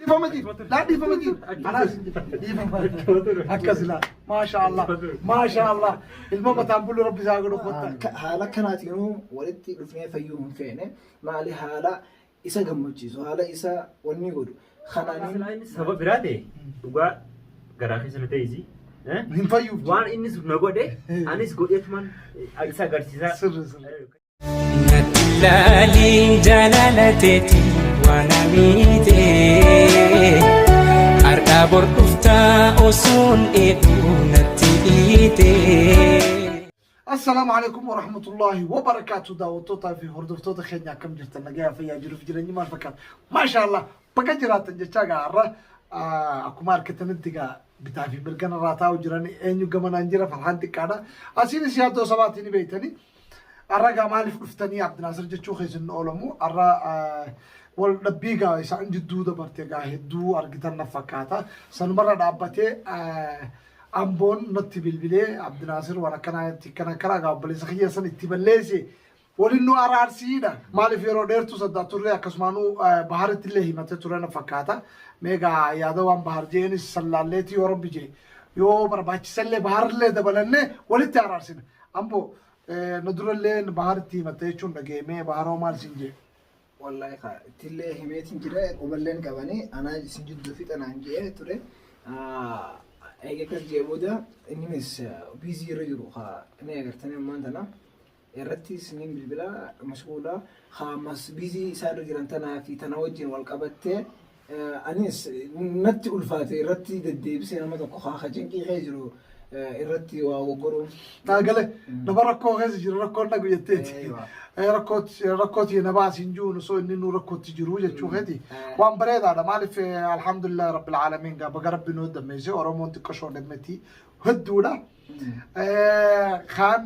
Dhiifama jiru. Laa dhiifama jiru. Anaas dhiifama. Akkas laa. Maasha Allah. Maasha Allah. Ilma mataan bulu rabbi isaa godhu kottaa. Haala akkanaatiin walitti dhufnee fayyuu hin feene maali haala isa gammachiisu haala isa wanni godhu kanaan Saba biraa ta'e dhugaa garaa keessa na ta'isi. Hin fayyuuf. Waan inni sun na godhe anis godheetuman isa agarsiisaa. Sirri sirri. Natti ilaaliin jaalala teeti waan amiite Har'aa bor dhuftaa osoon eeguu natti dhiite. Assalaamu alaikum warahmatullahi wabarakaatu daawwattootaa fi hordoftoota keenya akkam jirtan nagayaa fayyaa jiruuf jireenyi maal fakkaata maasha Allah baga jiraattan jechaa gaa har'a akkuma argatanitti gaa bitaa fi mirgana irraa taa'u jiran eenyu gamanaan jira farhaan xiqqaadha asiinis yaaddoo sabaatii ni beektanii har'a gaa maaliif dhuftanii Abdinaasir jechuu keessan hin oolamu har'a wal dhabbii gaa isaan jidduu dabarte gaa hedduu argitan na fakkaata sanumarra dhaabbatee Amboon natti bilbilee Abdinaasir waan akkanaa itti akkana akkanaa gaa obboleessa kiyya san itti balleesse waliin nu araarsiidha. Maaliif yeroo dheertuu saddaa turre akkasumaanuu Baharitti illee himate ture na fakkaata. Mee gaa yaada waan Bahar je'eenis sallaalleeti yoo rabbi je'e yoo barbaachisallee Baharillee dabalannee walitti araarsina. Amboo na durallee Baharitti himatte jechuun dhaga'e mee Baharoo maal siin je'e? Wallahi kaa ittillee himeetiin jira quballeen qabanii anaa isin jidduu fixa naan je'ee ture. Eega akkas je'ee booda inninis biizii irra jiru kaa ni agartanii ammaan tana irrattis niin bilbila mashquula kaa ammas biizii isaa irra jiran tanaa fi tana wajjin wal qabattee Anis natti ulfaate irratti deddeebisee nama tokko haa cinqii kee jiru irratti waa goggoruun. Naa gale nama rakkoo keessa jiru rakkoon dhagu jetteeti. Rakkooti na baasiin jiru osoo inni nu rakkootti jiru jechuu keeti. Waan bareedaadha maaliif alhamdulillah rabbil aalamiin gaa baga rabbi nu dammeesse Oromoon xiqqashoo dhammeti hedduudha. Kaan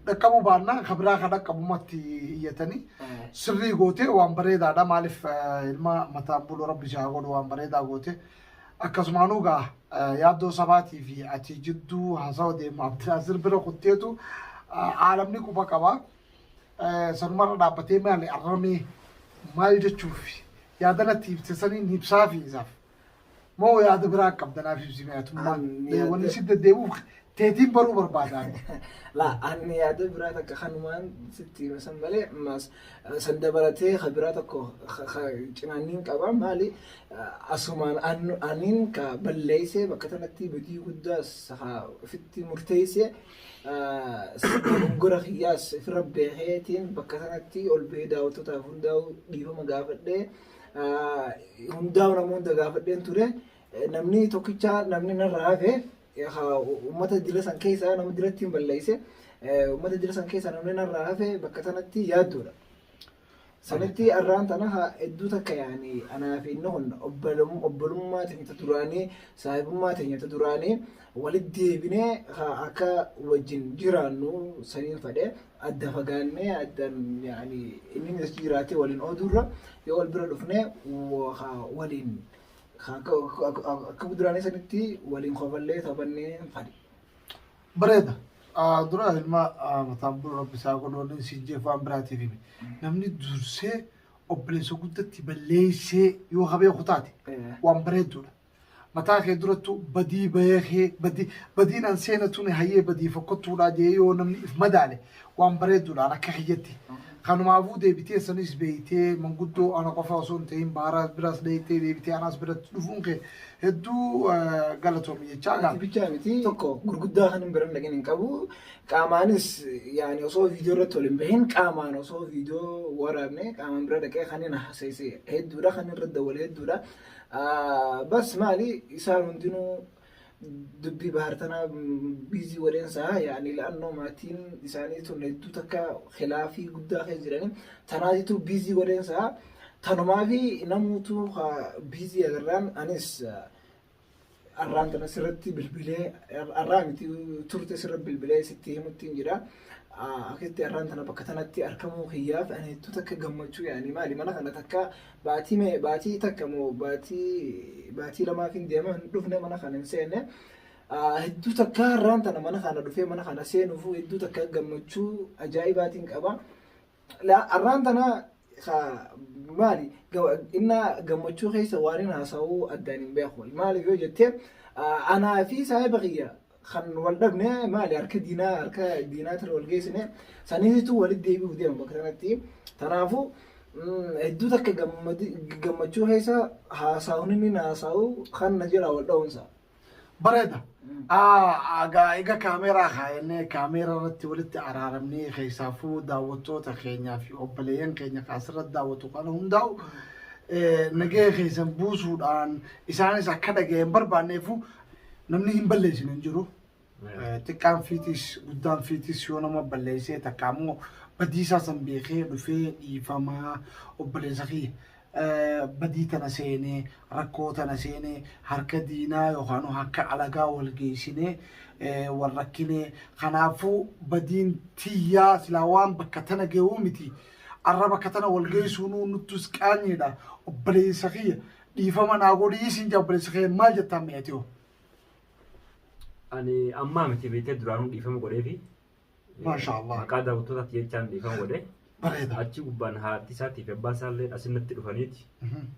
dhaqqabuu baannaan kan biraa kan dhaqqabumatti iyyatanii sirrii gootee waan bareedaadha. Maaliif ilma mataan bulu rabbi si haa godhu waan bareedaa goote. Akkasumaanuu gaa yaaddoo sabaatii fi ati jidduu haasawa deemu Abdinaasir bira kutteetu aalamni quba qaba. Sanumarra dhaabbatee maali arramee maal jechuuf yaada natti ibse saniin ibsaafi isaaf. Moo yaada biraa qabda naaf ibsi mee atummaan. An yaada- Wanni si deddeebi'uuf teetiin baruu barbaada. ani. La ani yaada biraa takka kanumaan sitti hime san malee ammas san dabalatee ka biraa tokko ka cinaanniin qaba maali asumaan aniin ka balleessee bakka tanatti badii guddaas ka ofitti murteessee dogongora kiyyaas ofirra beekeetiin bakka sanatti ol bahee daawwattootaaf hundaa'u dhiifama gaafadhee hundaa'u nama hunda gaafadheen ture. Namni tokkicha namni narraa hafe uummata dila san keessaa nama dilatti hin balleesse uummata dila san keessaa namni narraa hafe bakka tanatti yaadduudha. Sanitti arraan tana hedduu takka yaani anaa fi inni kun obbolummaa teenya ta duraanii saahibummaa teenya ta duraanii walitti deebinee akka wajjin jiraannu saniin fedhe adda fagaannee addan yaani inni achi jiraatee waliin oduurra yoo wal bira dhufnee waliin akka duraanii sanitti waliin kofallee taphannee fedhe. Bareeda. Dura ilma mataan bulu rabbi isaa godhu wanni siin jeef waan biraatiif hime. Namni dursee obboleessa guddatti balleessee yoo ka beeku taate waan bareedduudha. Mataa kee durattu badii beekee badii badiin an seena tuni hayyee badii fokkottuudha jee yoo namni if madaale waan bareedduudha an akka kiyyatti. Kanumaafuu deebitee sanis beeytee manguddoo ana qofa osoo hin ta'in baara biraas dheeytee deebitee anaas biratti dhufuun kee hedduu galatoomi jechaa gaa. Ati bichaa miti tokko gurguddaa kan hin biran dhaqin hin qabu. Qaamaanis yaani osoo viidiyoo irratti ol hin bahin qaamaan osoo viidiyoo waraabne qaamaan bira dhaqee kan hin haasayse hedduudha kan irra dawwale hedduudha. Bas maali isaan hundinuu dubbii bahar tanaa biizii godheensaa yaani la'annoo maatiin isaanii tun hedduu takka khilaafii guddaa keessa jiranii tanaatitu biizii godheensaa tanumaa fi namuutu biizii agarraan anis arraan tana sirratti bilbilee arraa miti turte sirra bilbilee sitti himutti hin jira. Akkasitti arraan tana bakka tanatti argamuu kiyyaaf ani hedduu takka gammachuu yaani maali mana kana takka Baatii mee baatii takka moo baatii baatii lamaaf hin deema hin dhufne mana kana hin seenne. Hedduu takka har'aan tana mana kana dhufee mana kana seenuuf hedduu takka gammachuu ajaa'ibaatiin qaba. Har'aan tana Maali inna gammachuu keessa waan hin haasa'uu addaan hin beeku. Maaliif yoo jette, anaa fi saahiba kiyya kan wal dhabne maali harka diinaa wal geessine saniitu walitti deebi'uuf deema bakka kanatti. Kanaafuu hedduu takka gammachuu keessa haasa'uun inni haasa'u kan na jala wal dha'uunsa. Bareeda. Egaa kaameeraa kaayannee kaameeraa irratti walitti araaramnee, keessaafuu daawwattoota keenyaa fi obboleeyyan keenya kaasirratti daawwatu kana hundaa'u nagaya keessan buusuudhaan isaanis akka dhaga'een barbaanneefu namni hin balleessine hin jiru. Xiqqaan fiitis guddaan fiitis yoo nama balleessee takka ammoo badiisaa san beekee dhufee dhiifamaa, obboleessa kiyya, badii tana seenee, rakkoo tana seenee, harka diinaa yookaan harka alagaa wal geessinee wal rakkinee, kanaafuu badiin tiyyaa silaa waan bakka tana gahuu miti, arra bakka tana wal geessuunuu nuttus qaanyiidha, obboleessa kiyya dhiifama naa godhii siin jaa, obboleessa kiyya, maal jettaan mi'atee? Ani ammaa miti, beektee, duraanuu dhiifama godheefi. Maasha Allah. Maqaa daawwattootaatti jechaan dhiifama godhe. Bareeda. Achi gubbaan haati isaatii fi abbaan isaallee asinatti dhufaniiti.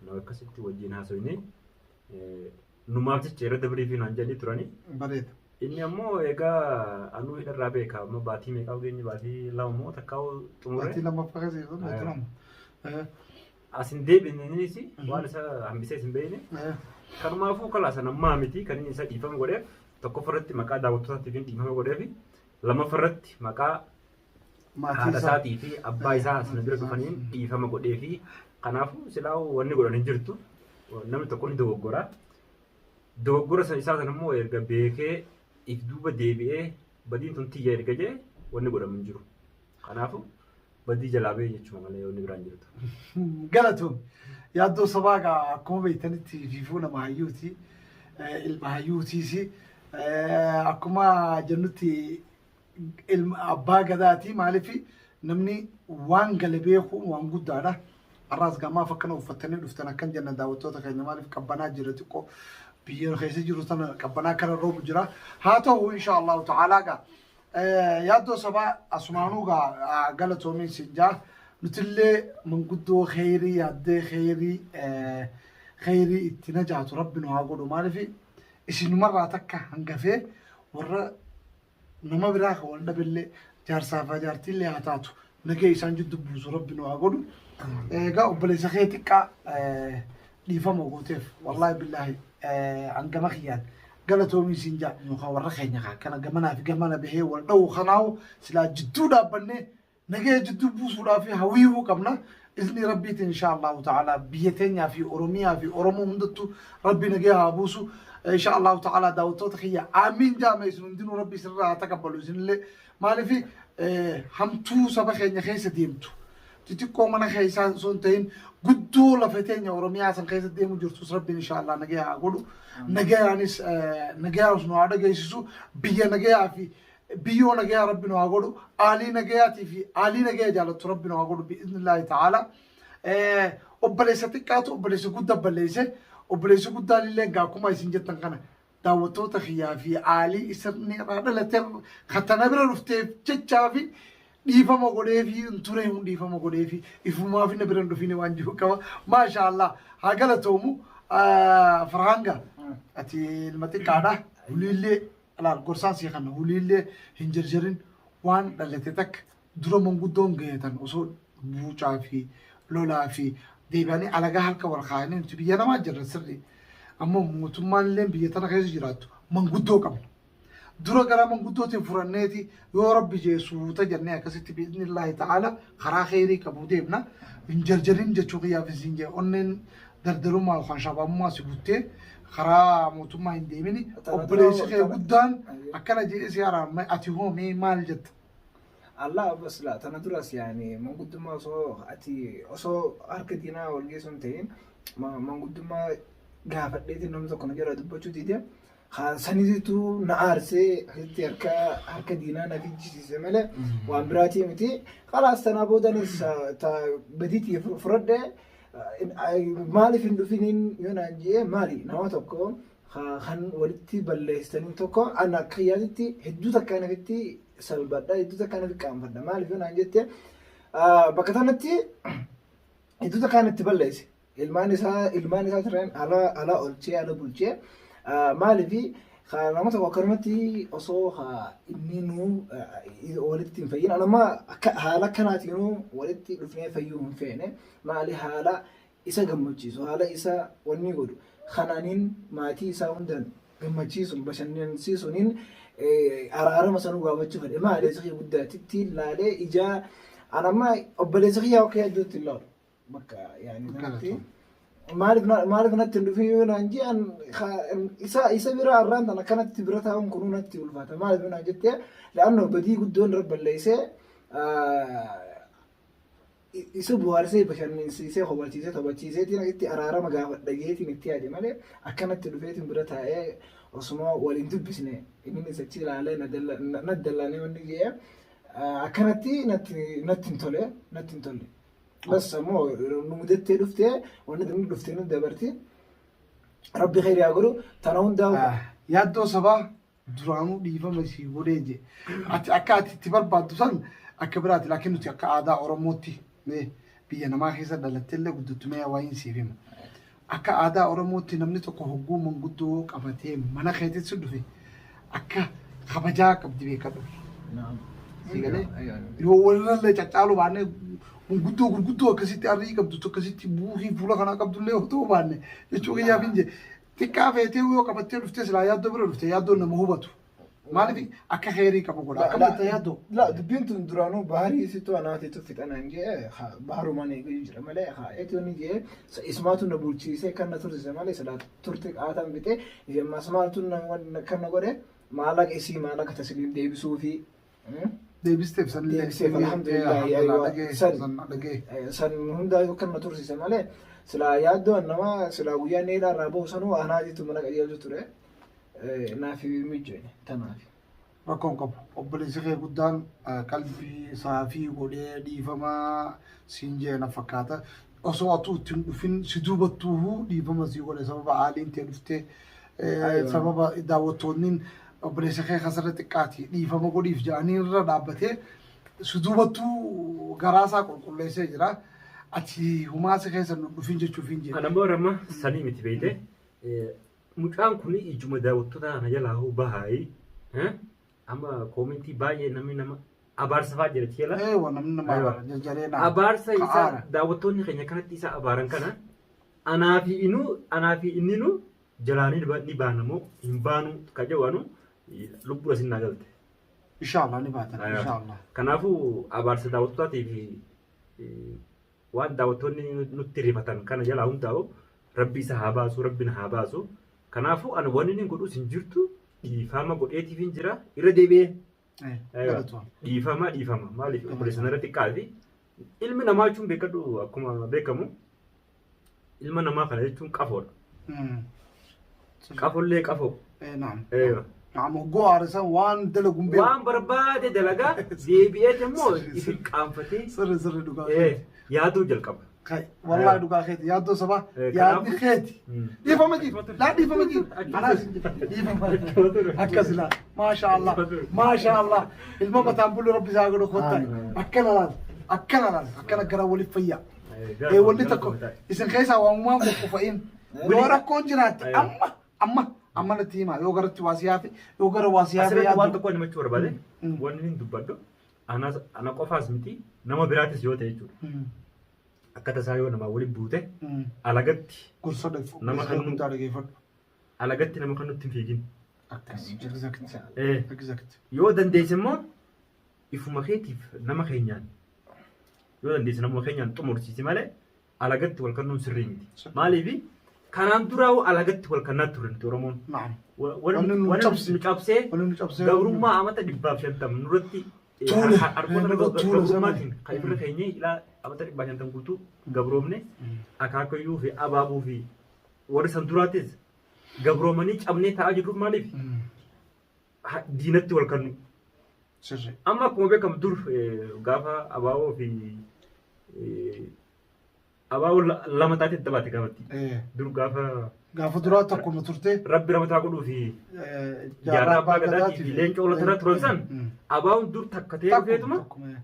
Nu akkasitti wajjin haasofne, numaaf jecha irra dabrii fi naan jedhanii turani. Bareeda. Inni ammoo egaa anuu hidharraa beeka, amma baatii meeqaa geenye, baatii 2 moo takkaa xumure. Baatii lammaffaa keessa jirtu, baatii 2. Asin deebineenis waan isa hambisee hin beekne. Kanumaafuu kalaasan ammaa miti kan inni isa dhiifama godheef. Tokkoffarratti maqaa daawwattootaatiif dhiifama godheef, lammaffarratti maqaa Maatii haadha isaa. Isaatii fi abbaa isaa asina bira dhufaniin dhiifama godhee fi kanaafuu silaa wanni godhan hin jirtu. Namni tokko ni dogoggora. Dogoggora isaa sana immoo erga beekee if duuba deebi'ee badiin tun tiyya erga jee wanni godhamu hin jiru. Kanaafuu badii jalaa bahee jechuudha malee wanni biraan jirtu. Galatoom. Yaaddoo sabaa gaa akkuma beektanitti fiifuu nama hayyuuti. Ilma hayyuutiis. Akkuma jennutti ilma abbaa gadaati. Maaliif, namni waan gale beeku waan guddaadha. Har'aas gamaaf akkana uffattanii dhuftan akkan jenna daawwattoota keenya, maaliif qabbanaa jira, xiqqoo biyya keessa jiru tana qabbanaa kana roobu jira. Haa ta'u, insha Allahu ta'aalaa gaa yaaddoo sabaa asumaanuu gaa galatoomiin siin jaa, nutillee manguddoo kheyrii yaaddee kheyrii itti najaatu rabbi nu haa godhu. Maaliif, isinumarraa takka hangafee warra nama biraa kan wal dhabillee jaarsaa fi jaartiillee haa taatu nagee isaan jiddu buusu rabbi nu haa godhu. Egaa obboleessa kee xiqqaa dhiifama gooteef, wallaahi billaahi hangama kiyyaan galatoomii siin jaa, yookaan warra keenya kaa kana gamanaa fi gamana bahee wal dha'u kanaawu silaa jidduu dhaabbannee nagee jidduu buusuudhaaf hawwiihuu qabna. Izni rabbiitiin insha Allahu ta'ala biyya teenyaa fi Oromiyaa fi Oromoo hundattuu rabbi nagee haa buusu. Insha Allahu ta'ala daawwattoota kiyya aamiin jaame, isin hundinuu rabbi isinirraa haa taqabbalu isinillee. Maaliif, hamtuu saba keenya keessa deemtu xixiqqoo mana keessaa osoo hin ta'in guddoo lafa teenya Oromiyaa san keessa deemu jirtus rabbiin insha Allah nagee haa godhu. Nagayaanis nagayaanis nu haa dhageessisu, biyya nagayaa fi biyyoo nagayaa rabbi nu haa godhu, aalii nagayaatii fi aalii nagaya jaalattu rabbi nu haa godhu bi'iznillaahi ta'ala. Obboleessa xiqqaatu obboleessa guddaa balleesse, obboleessi guddaan illee egaa akkuma isin jettan kana daawwattoota kiyyaa fi aalii isirni irraa dhalate katana bira dhufteef jechaa fi dhiifama godhee fi hin ture hin dhiifama godhee fi ifumaa fi na bira hin dhufine waan jiru qaba. Maasha Allah, haa galatoomu. Farhaanga, ati ilma xiqqaadha, huliillee laal, gorsaan sii kana, huliillee hin jarjarin, waan dhalate takka dura manguddoon gahetan osoo buucaa fi lolaa fi deebi'anii alagaa harka wal kaayanii, nuti biyya namaa jirra sirrii. Ammoo mootummaan illee biyya tana keessa jiraattu manguddoo qabna. Dura gara manguddootiin furanneeti yoo rabbi jee suuta jennee akkasitti bi'iznillaahi ta'ala karaa kheyrii qabu deemna. Hin jarjarin jechuu kiyyaaf isin jee, onneen dardarummaa yookaan shabaabummaa si buttee karaa mootummaa hin deemini. Obboleessi kee guddaan akkana jedhee si araarame, ati hoo mee maal jetta? Allah bas la tana duras yaani manguddummaa osoo ati osoo harka diinaa wal geessu hin ta'in manguddummaa gaafadheetiin namni tokko na jala dubbachuu dide sanitu na aarsee asitti harka diinaa na fichisiise malee waan biraatii miti. Khalaas, tanaa boodanis badiitii fudhadhe. Maaliif hin dhufiniin yoo naan jee, maali nama tokko kan walitti balleessanii tokko ana akka yaaditti hedduu takka nafitti salphadha, hedduu takka nafi qaanfadha. Maaliif yoo naan jette, bakka tanatti Hedduuta kaan itti balleesse. Ilmaan isaa turan ala olchee ala bulchee maaliifi nama tokko akkanumatti osoo inni nuu walitti hin fayyin, anamma haala akkanaatinuu walitti dhufnee fayyuu hin feene. Maali, haala isa gammachiisu, haala isa wanni godhu kanaaniin maatii isaa hundaan gammachiisuun bashannansiisuuniin araarama sanuu gaafachuu fedhe. Maali, isa guddaatitti laalee ijaa anamma obboleessa kiyyaa akka yaadduutti hin laalu bakka yaani kanatti. Maaliif natti hin dhufin yoo naan jedhan, isa bira arraan tan akkanatti bira taa'uun kunuu natti ulfaata. Maaliif yoo naan jettee, la'annoo badii guddoon irra balleessee isa buhaarsee bashannansiisee hubachiisee taphachiiseetiin itti araarama gaafadha jeetiin itti yaade malee, akkanatti dhufeetiin bira taa'ee osuma waliin dubbisne inni achi ilaalee na dallanee wanni jee akkanatti natti hin tole, natti hin tolle. Bas ammoo nu mudattee dhuftee, wanni nu dhuftee nu dabarti. Rabbi khayri haa godhu tana hundaa. Yaaddoo sabaa duraanuu dhiifama sii godhee je. Ati akka ati itti barbaaddu san akka biraati, laakiin nuti akka aadaa Oromootti, mee biyya namaa keessa dhalattee illee guddattu, mee waa'een siif hima. Akka aadaa Oromootti namni tokko hogguu manguddoo qabatee mana keetti si dhufe akka kabajaa qabdi beekadhu. Si galee? Yoo walirrallee caccaaluu baanne, manguddoo gurguddoo akkasitti arrii qabdu, akkasitti buukii fuula kanaa qabdullee otoo baanne jechuu kiyyaaf hin jee. Xiqqaa feetee yoo qabattee dhuftee silaa yaaddoo bira dhufte, yaaddoon nama hubatu. Maaliif akka heerii qabu godha. Akkam jetta, yaaddoo? La, dubbiin tun duraanuu baharii situ anaatitu fixanaan jee baharumaan eeguu jira malee eetu inni jee isumaatu na bulchiisee kan na tursise malee silaa turte qaataan fixe. Ammas maaltu kan na godhe, maallaqa isii maallaqa tasliim deebisuu fi Deebisteef sanillee. Deebiseef, alhamdulillah. Dhagee San. Dhagee. San hundaa kan na tursise malee silaa yaaddoon nama silaa guyyaa inni hidhaa irraa bahu sanuu anaatitu mana qajeelchu ture. Naaf mijoone tanaaf. Rakkoon qabu. Obboleessi kee guddaan qalbii saafii godhee dhiifamaa siin jee na fakkaata. Osoo atuu itti hin dhufin si duubattuu dhiifama sii godhe, sababa aaliin ta'e dhuftee, sababa daawwattoonni obboleessa kee kasarra xiqqaati dhiifama godhiif jedhanii irra dhaabbatee si duubattuu garaasaa qulqulleessee jira. Ati humaasa keessa nu dhufin jechuuf hin jedhe. Ana immoo amma sanii miti beeyte. Mucaan kun ijuma daawwattoota kana jalaa hoo bahaayii amma koomentii baay'ee namni nama abaarsa fa'aa jira jala. Eewa, namni nama abaara jarjaree naa. Abaarsa isaa Ka'aara. Daawwattoonni keenya kanatti isa abaaran kana anaa fi inuu anaa fi inninuu jalaanii ni baana moo hin baanu ka jedhu lubbuu asin naa galte. Inshallah ni baatan. Aywa. Inshallah. Kanaafuu abaarsa daawwattootatii fi waan daawwattoonni nutti rifatan kana jalaa hundaa'u rabbi isa haa baasu, rabbi na haa baasu. Kanaafuu ani wanni inni godhus hin jirtu, dhiifama godheetiif hin jira irra deebi'ee. Aywa. Galatoon. Dhiifama, dhiifama, maaliif obboleessa narra xiqqaati. Ilmi namaa jechuun beekadhu, akkuma beekamu ilma namaa kana jechuun qafoodha. Qafollee qafoo. Naam. Eewa. Naam, hogguu aarisan waan dalaguun beeku. Waan barbaade dalagaa deebi'eet immoo ifi qaanfatee Sirri sirri, dhugaa keeti. Yaaduu jalqaba. Kai, wallahi dhugaa keeti. Yaaddoo sabaa Eh, yaadni keeti. Dhiifama jiru. Laa, dhiifama jiru. Anaas hin jiru. Dhiifama. Akkas laa. Maasha Allah. Maasha Allah. Ilma mataan bulu rabbi isaa godhu kottaa. Akkana laal. Akkana laal. Akkana gara waliif fayyaa. Wanni tokko isin keessaa waamumaan qoqqofa'in. Yoo rakkoon jiraatte amma amma amma natti himaa, yoo garatti waa siyaafe, yoo gara waa siyaafe Asirratti waan yaaddu. tokko himachuu barbaade, wanni inni dubbadhu ana qofaas miti, nama biraatis yoo ta'e jechuudha. Akka tasaa yoo namaa waliin buute alagatti Gorsa Nama gorsa guddaa dhageeffadhu. Alagatti nama kan nutti hin fiigin. Akkas. Exact. Exact. Yoo dandeesse immoo ifuma keetiif nama keenyaan, yoo dandeesse nama keenyaan xumursiisi malee alagatti wal kannuun sirrii miti. Maaliif, kanaan duraa alagatti wal kannaa turre nuti Oromoon. Naam. Wanni nu wanni cabse. nu cabsee Wanni nu cabsee. Gabrummaa amata 150 nurratti Tuule. harkoota Nurra tuule gabrummaatiin kan ifirra keenyee ilaa amata 150 guutuu gabroomne, akaakayyuu fi abaabuu fi warri san duraatis gabroomanii cabnee taa'aa jirruuf maaliif diinatti wal kannu. Sirri. Amma akkuma beekamu dur gaafa abaaboo fi abaaboo lama taatee itti baate gaafatti. Dur gaafa Gaafa duraa tokkuma turte. Rabbi ramataa godhuu fi jaarraa abbaa gadaatii fi leencoo olatanaa turan san abaaboon dur takka ta'ee dhufeetuma Tokkuma.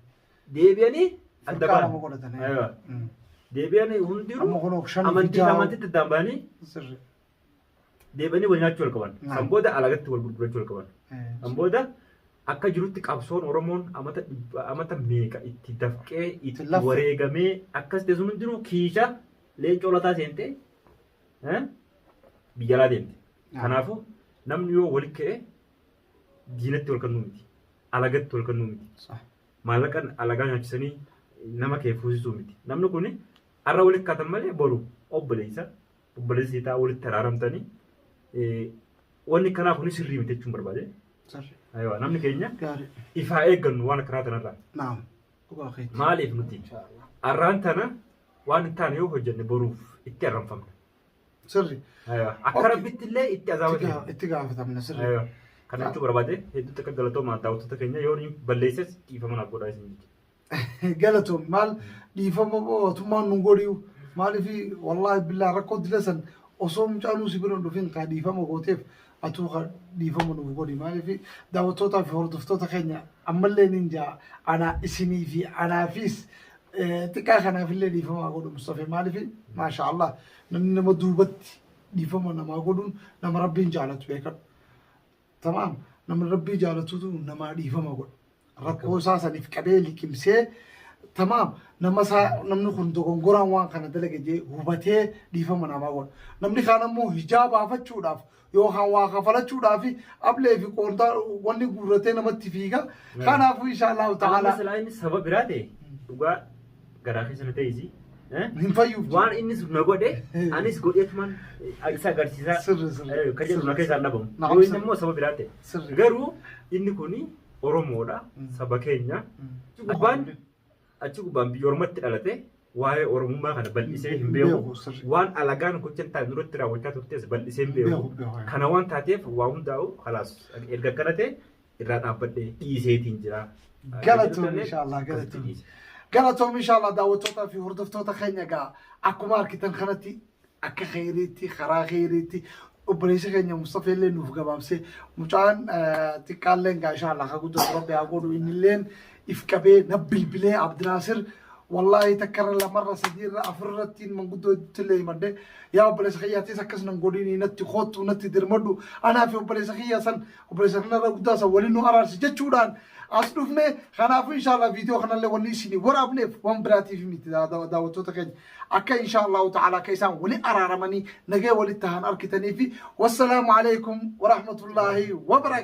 deebi'anii adda Furkaa lama ba'an. godhatan. Aywa. Deebi'anii hundinuu Amma kunoo shanii fi amantii ja'a. amantiitti addaan ba'anii Sirri. deebi'anii wal nyaachuu jalqaban. Naam. San booda alagatti wal gurgurachuu jalqaban. San booda akka jirutti qabsoon Oromoon amata amata meeqa itti dafqee itti laffe. wareegamee akkas ta'e sun hundinuu kiisha leencoo lataa seentee biyya alaa deemte. Kanaafuu namni yoo wal ka'e diinatti wal kennuu miti. Alagatti wal kennuu miti. Maallaqan alagaa nyaachisanii nama kee fuusisuu miti. Namni kun har'a walitti kaatan malee boru obboleessa obboleessi isaa walitti araaramtanii wanni kanaa kun sirrii miti jechuun barbaade. Aywa namni keenya ifaa eeggannu waan akkanaa tanarraa. Naam. Dhugaa keeti. Maaliif nuti arraan tana waan hin taane yoo hojjenne boruuf itti arranfamna. Sirri. Aywa akka rabbitti illee itti azaaba keenya. Itti gaafatamna sirri. Aywa kana jechuu barbaade hedduutti akka galatoomaa daawwattoota keenya yoo inni balleesses dhiifama naaf godhaa isin jechuudha. Galatoom maal dhiifama mootummaan nu godhiyu maaliif wallaahi billaa rakkoo dila san osoo mucaanuu si bira hin dhufin kaa dhiifama gooteef atuu ka dhiifama nuuf godhi maaliif daawwattootaa fi hordoftoota keenya ammallee nin jaa ana isinii fi anaafis xiqqaa kanaafillee dhiifama haa godhu Mustafee maaliif maasha Allah namni nama duubatti dhiifama namaa godhuun nama rabbiin jaalatu beekadhu. Tamaam namni rabbii jaalatutu namaa dhiifama godha. Rakkoo isaa saniif qabee liqimsee tamaam nama isaa namni kun dogongoraan waan kana dalage jee hubatee dhiifama namaa godha. Namni kaan ammoo hijaa baafachuudhaaf yookaan waa kafalachuudhaaf ablee fi qoontaa wanni guurratee namatti fiiga. Kanaafuu insha Allahu Amma ta'ala silaa inni saba biraa ta'e dhugaa garaa keessa na ta'isi. Hin fayyuuf. Waan inni sun na godhe anis godheetuman isa agarsiisaa Sirri, sirri. kan jedhu na keessaa hin dhabamu. Naam, Yoo inni sirri. immoo saba biraa ta'e. Sirri. Garuu inni kuni Oromoodha saba keenya. Gubbaan achi gubbaan biyya Oromootti dhalate waa'ee Oromummaa kana bal'isee hin beeku. Beeku, sirri. Waan alagaan gochan taate nurratti raawwachaa turtes bal'isee hin beeku. Beeku, beeku. Kana waan taateef waa hundaa'u khalaas erga akkana ta'e irraa dhaabbadhee dhiiseetiin jira. Galatoom inshallah galatoom. Galatoom inshallah daawwattootaa fi hordoftoota keenya egaa akkuma argitan kanatti akka kheyriitti karaa kheyriitti obboleessi keenya Mustafee illee nuuf gabaabsee mucaan xiqqaalleen gaa inshallah akka guddatu rabbi haa godhu innilleen if qabee na bilbilee Abdinaasir wallaahi takkarra lamarra sadiirra afurrattiin manguddoo illee himadhe yaa obboleessa kiyyaattis akkas nan godhini natti koottu natti dirmadhu anaa fi obboleessa kiyya san obboleessa kanarra guddaa san waliin nu araarsi jechuudhaan as dhufne. Kanaafuu inshallah viidiyoo kanallee wanni isinii waraabneef waan biraatiif miti, daawwattoota keenya, akka insha Allahu ta'ala akka isaan wali araaramanii nagaya walitti tahan arkitanii fi wassalaamu alaikum warahmatullaahi wabarakaatuh.